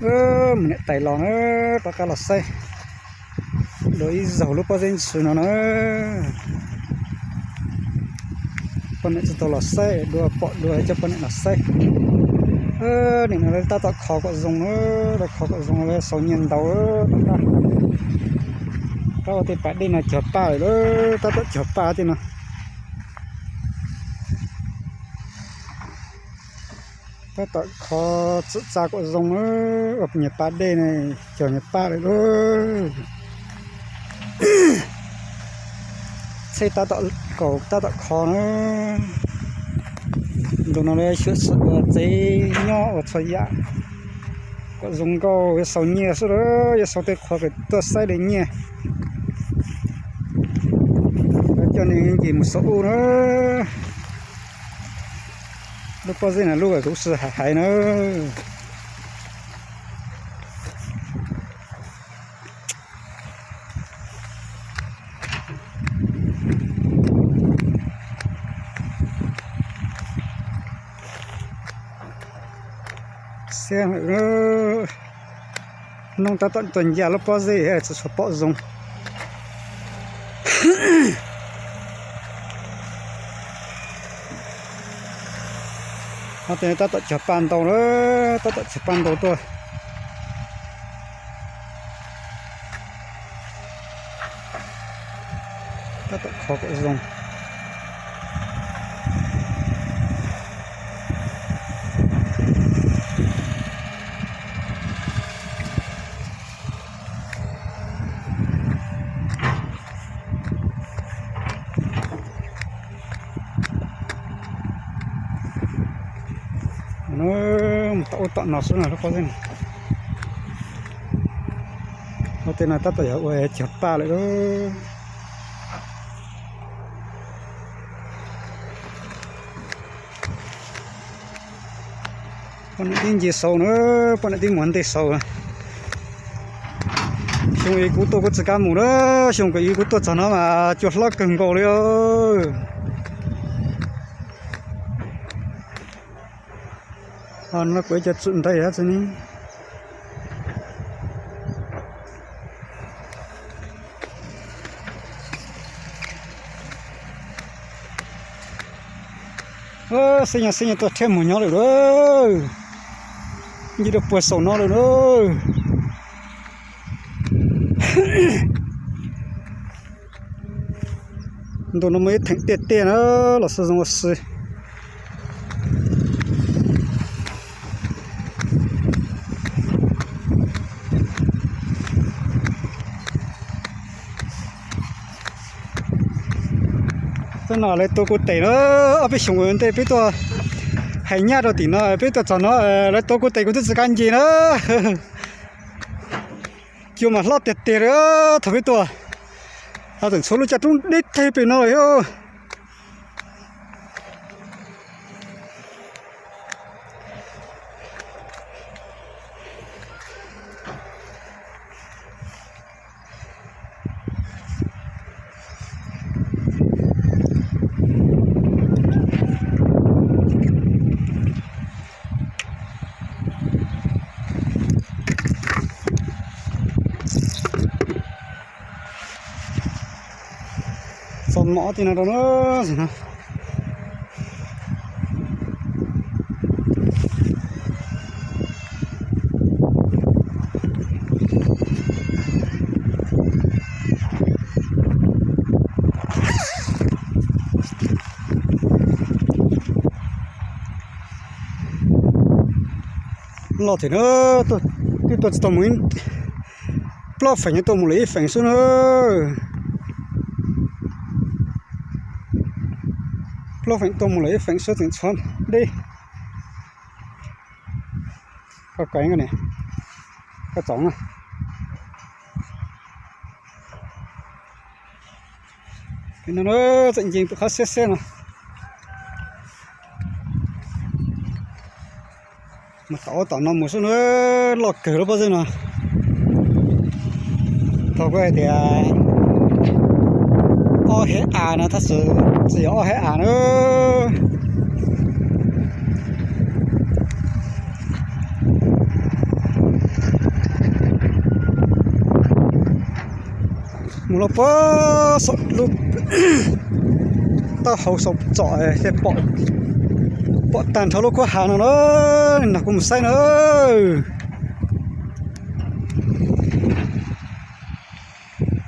Mus niam tais los na, rov qab los saib dua ib zaug lub pob zeb ntxhw no na. Poj niam tsis tau los saib dua, pom dua coj poj niam los saib. Nim no lawv tab tom kho kom zoo na, lawv kho kom zoo lawv sau nyiaj ntau. Rab ua tej pas dej no cog paj lawm, tab tom cog paj tej no. Tab tom kho txawm txav kom zoo, ua nyias pas dej ne, cog nyias paj lawm lauj. Tsheb tab tom kaum tab tom kho na. Ntu no lawv xyuam xim ua tsev nyob ua txhua yam kom zoo nkauj, yuav sau nyiaj xwb lauj, yuav sau tej qhua kom tuaj saib li nyiaj. Coj nej ncig mus saum ub na. Lub pob zeb no lub kuv sis hais hais na. Xiab lawm, noob tab tom tuaj ncaj lub pob zeb tsis tshua pom zoo. Ob tej tab tom cog paj ntau na, tab tom cog paj ntau tuaj. Tab tom kho kom zoo. Mus tom ub tom no xwb no lub pob zeb no. Ua tej no tab tom yog ua cog paj lawm lauj. Poj niam tib ncig sau na, poj niam tib mus ntej sau. Xyoo ib kuv tuaj kuv tsis kam mus na, xyoo kuv ib kuv tuaj txog no mas cua hlob kawg nkaus li. No kuv ib co tswm ntais hab tsi ne. Xib nyas xib nyas tuaj rhiab muag nyob lawm lauj. Ncig dua puag saum no lawm lauj. Ntu no muaj ib theem tiaj tiaj na, los xav zoo ua si. Tej no lawv tua kuv tes na, ob peb xyoos ntej peb tuaj hais nyab rau tim no, peb tuaj txog no lawv tua kuv tes kuv twb tsis kam ncig na. Cua mas hlob tiag tiag li thaum peb tuaj. Tseem tshuav lub caj roob deb tag pem no lawm thiab. Txog mov tej no rau na, no. Loj thiab na, twb tuaj tsis tau mus, plaub feem tuaj mus lawm ib feem xwb na. Plaub feem tuaj mus lawm ib feem xwb tseem tshuav deb. Koj, koj txaus na. Tseem nce pem qhov siab siab no. Mus tom ub tom no mus xwb na, loj kawg lub pob zeb no. Thaum kuv hais tias ob hais av no tab sis tsis yog ob hais av na. Mus los puag saum lub taub hau saum txom, pom tag nrho lub kub hav no na, nrog kuv mus saib na.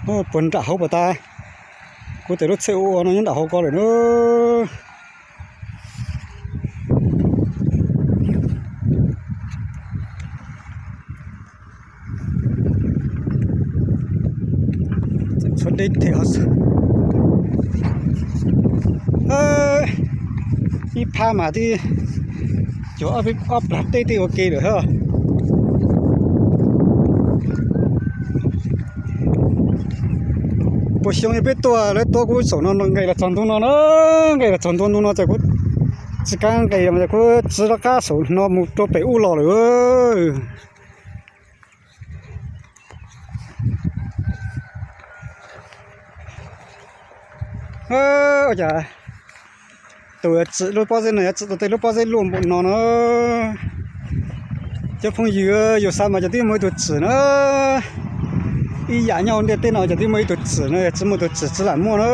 Puag nram hauv pas tas, kuv tes lub txhej ua ua no nyob nram hauv ko lawm na. Txhua deb them, ib phab mas twb cuag ob plag dej tej ua ke lawm thiab. Puas xyoo peb tuaj lawv tuav kuv saum no nqes los txog ntu no na, nqes los txog ntua ntu no ces kuv tsis kam nqes los ces kuv txiv rov qab saum no mus rau pem ub los lawm. Ua cas tus tsim lub pob zeb no yuav tsim tau tej lub pob zeb luaj npaum no na. Cov phooj ywg, yus xav mas cov twb muaj ib tug tsim na, ib yam nyob hauv ntiaj teb no cov twb muaj ib tug tsim na, tsis muaj tus tsim tsis lam muaj na.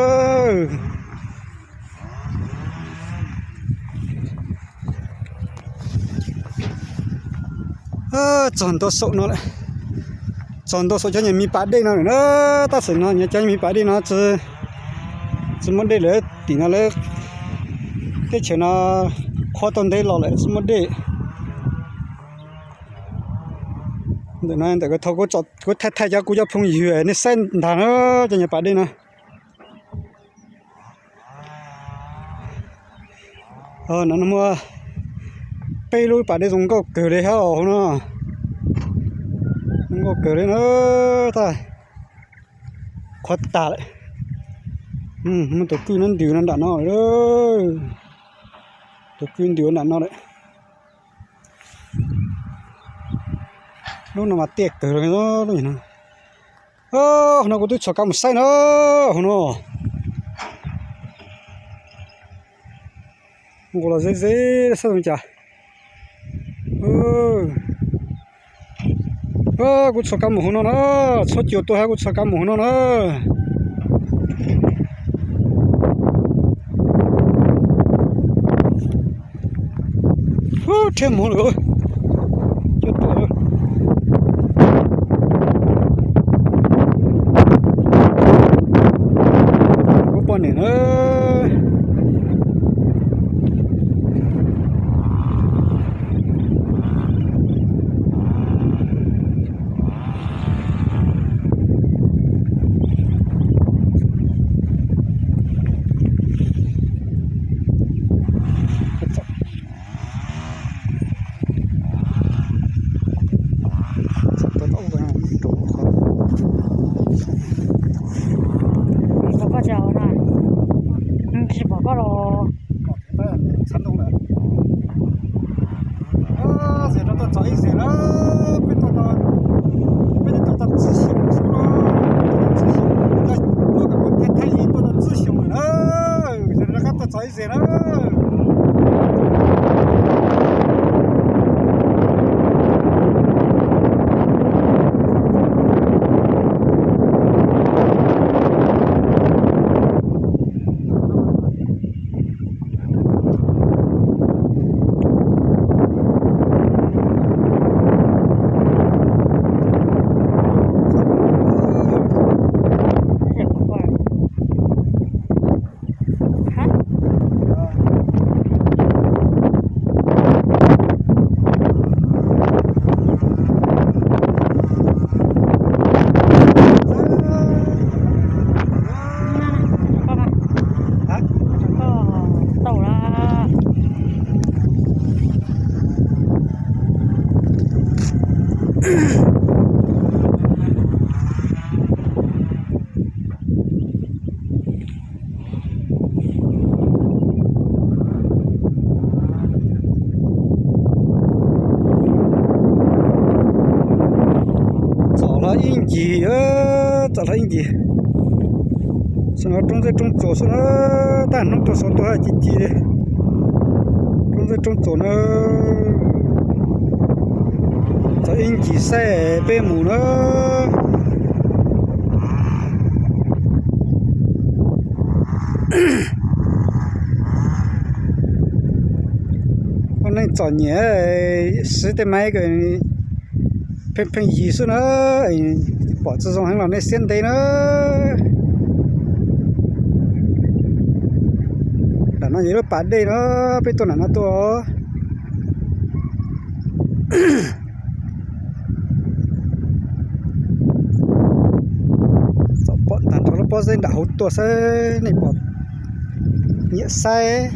Txog ntua saum no lawm, txog ntua saum cov nyuag mis pas dej no lawm na. Tab sis no cov nyuag mis pas dej no tsis muaj dej lawm, tim no lawv teb chaws no qhuav tau ntev los lawm tsis muaj dej. Ntawm no ntawm ko thaum kuv thaij thaij cov kuv cov phooj ywg nej saib ntag na, cov nyuag pas dej no. No muaj peb lub pas dej zoo nkauj kawg li hauv no, zoo nkauj kawg li na. Tab qhuav tag lawm. Muaj tus kwj no ntws no nram no, tus kwj ntws nram no lawm. Lub no mas tiaj kawg li no. Hauv no kuv twb tsis kam mus saib na, hauv no nqus los ze ze xwb cas. Kuv tsis kam mus hauv no na, txhob cuag tuaj hab, kuv tsis kam mus hauv no na. Rhiab mus lawm, cuag tuaj. Kuv poj niam na. Tsis pom koj los. Zem no tuaj txog ib zem na, peb tuaj tau, peb tuaj tau txij xyoo xwb na, tuaj tau txij xyoo, tuaj kom kuv thaij thaij ib tuaj tau txij xyoo lawm na, zem no rov qab tuaj txog ib zem na. Txom hlo ib ncig, txom hlo ib ncig. Xwb no roob ntxawg roob tsuas xwb na, tag hnub tuaj saum tuaj ci ci li. Roob ntxawg roob tsuas na, txom ib ncig xwb peb mus na. Ua neej txom nyem, siv tej maiv pheej pheej yig xwb na, pom tsis zoo heev los nej siab ntev na. Nram no yog lub pas dej no, peb tuaj nram no tuaj. Txom pom tag nrho lub pob zeb nram hauv tuaj xwb, nej pom nyiam saib.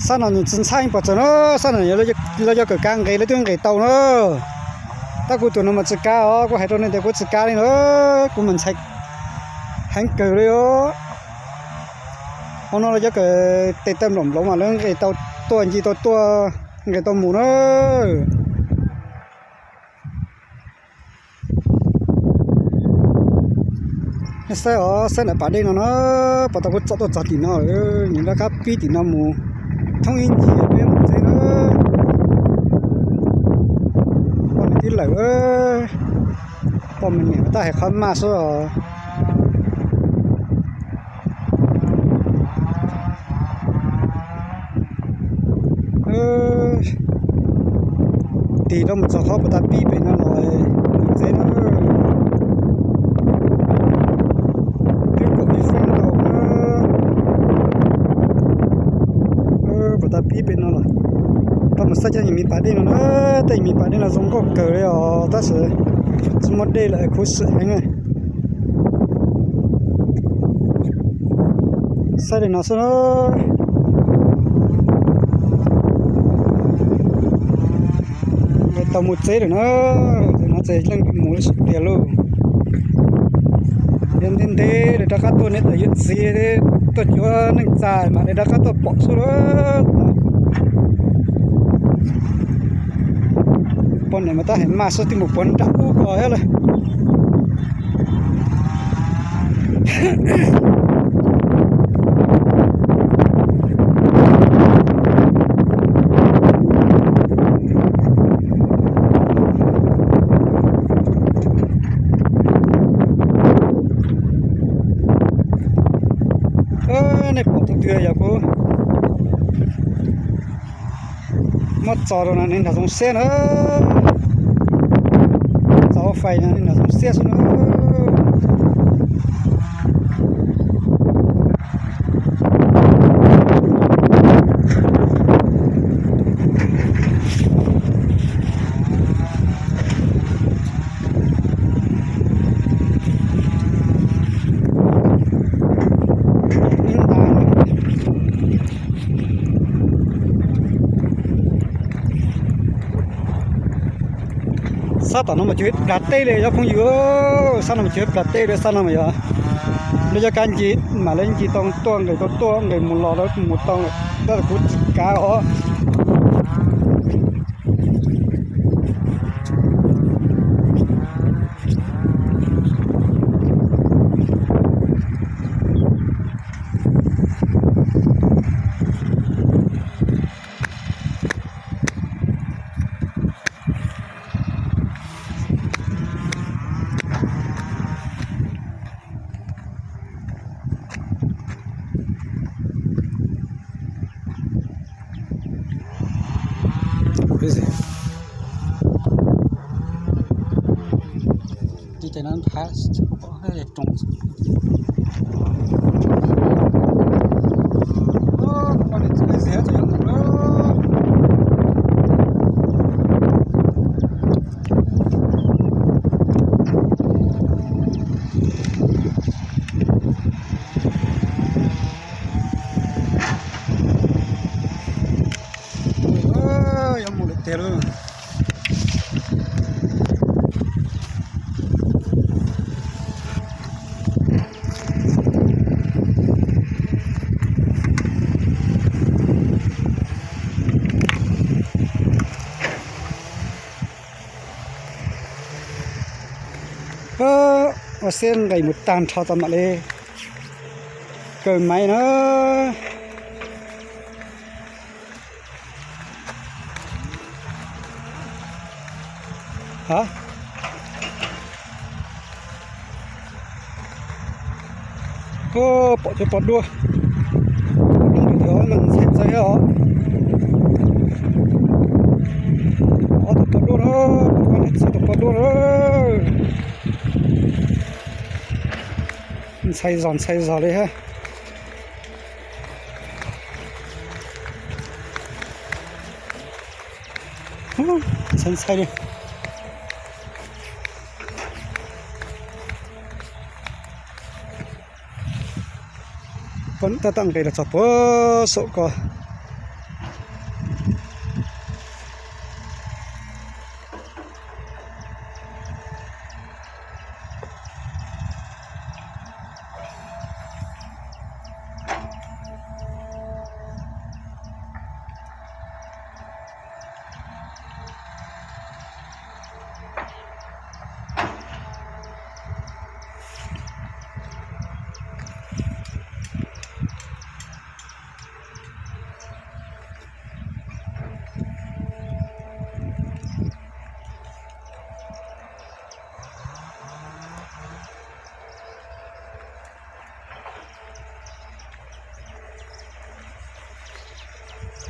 Sab no nws tsis ntxhab pos txawm na, sab no lawv cov kawm kav nqes lawv twb nqes tau na. Tab kuv tus no mas tsis kav os, kuv hais rau nej tias kuv tsis kav li na, kuv mas ntshai heev kawg li os. Hauv no lawv cov kawm tes taw nploom nploov mas lawv nqes tau tuaj nce tau tuaj, nqes tau mus na. Nej saib os, saib nram pas dej no na, pos tau kuv tsom tuaj txog tim no, nws rov qab pib tim no mus thoob ib ncig peb mus tsev na. Poj niam twb lawm, poj me niam tab hais qhov maj xwb os. Tig rau mus txog qhov puas tas pib pem no los mus tsev na. Twb kaum ib feeb ntau na. Puas tas pib pem no los rov mus saib cov me pas dej no na. Tej me pas dej no zoo nkauj kawg li os, tab sis tsis muaj dej lawm khuv xim heev. Saib li no xwb na. Nqes tau mus tsev lawm na. Tam no ces leej twg mus lawm tiag lauj. Yog ntev ntev lawv rov qab tuaj, neb tawm yuav txiv tuaj cuag neej tsa mas lawv rov qab tuaj pom xwb lauj. Poj niam mas tab hais maj xwb, twb mus puag nram ub ko thiab lawm. Nej pom tus twg yog kuv muab tso rau no nej nrog zoo siab na. Tso fais no nej nrog zoo siab xwb na. Sab tom no mas cuag ib plag teb li cov phooj ywg, sab no mas cuag ib plag teb li, sab no mas yog lawv cov kab nce, mas lawv nce tau tuaj nqes tau tuaj nqes mus los lawv mus tau, tab sis kuv tsis kav os. Yuav mus lawm tiag lauj. Ua siab nqis mus tag nrho tau mam li kaw maiv na. Ha, pom cov pos duaj, pos duaj ntawm no ntxhais ntxaws thiab os. Ob tug pos duaj na, pos duaj, niam txiv tus pos duaj na. Ntxhais zog ntxhais zog li thiab. Ntxhais ntxhais li. Poj niam tab tom nqis los txog puag saum ko.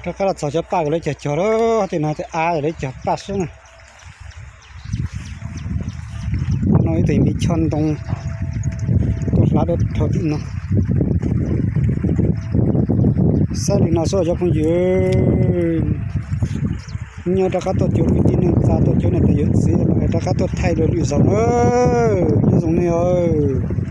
Rov qab los txog cov paj kuv lawv cog cog lawm, tej no tej av lawv cog paj xwb na. No ib tug me choj ntoo tuaj hlab dua dhau tim no. Xav li no xwb cov phooj ywg, nyob rov qab tuaj cuag kwv tij neej tsa, tuaj cuag niam tais yawm txiv, rov qab tuaj thaij dua lwm zaus na. Nyob zoo nej os.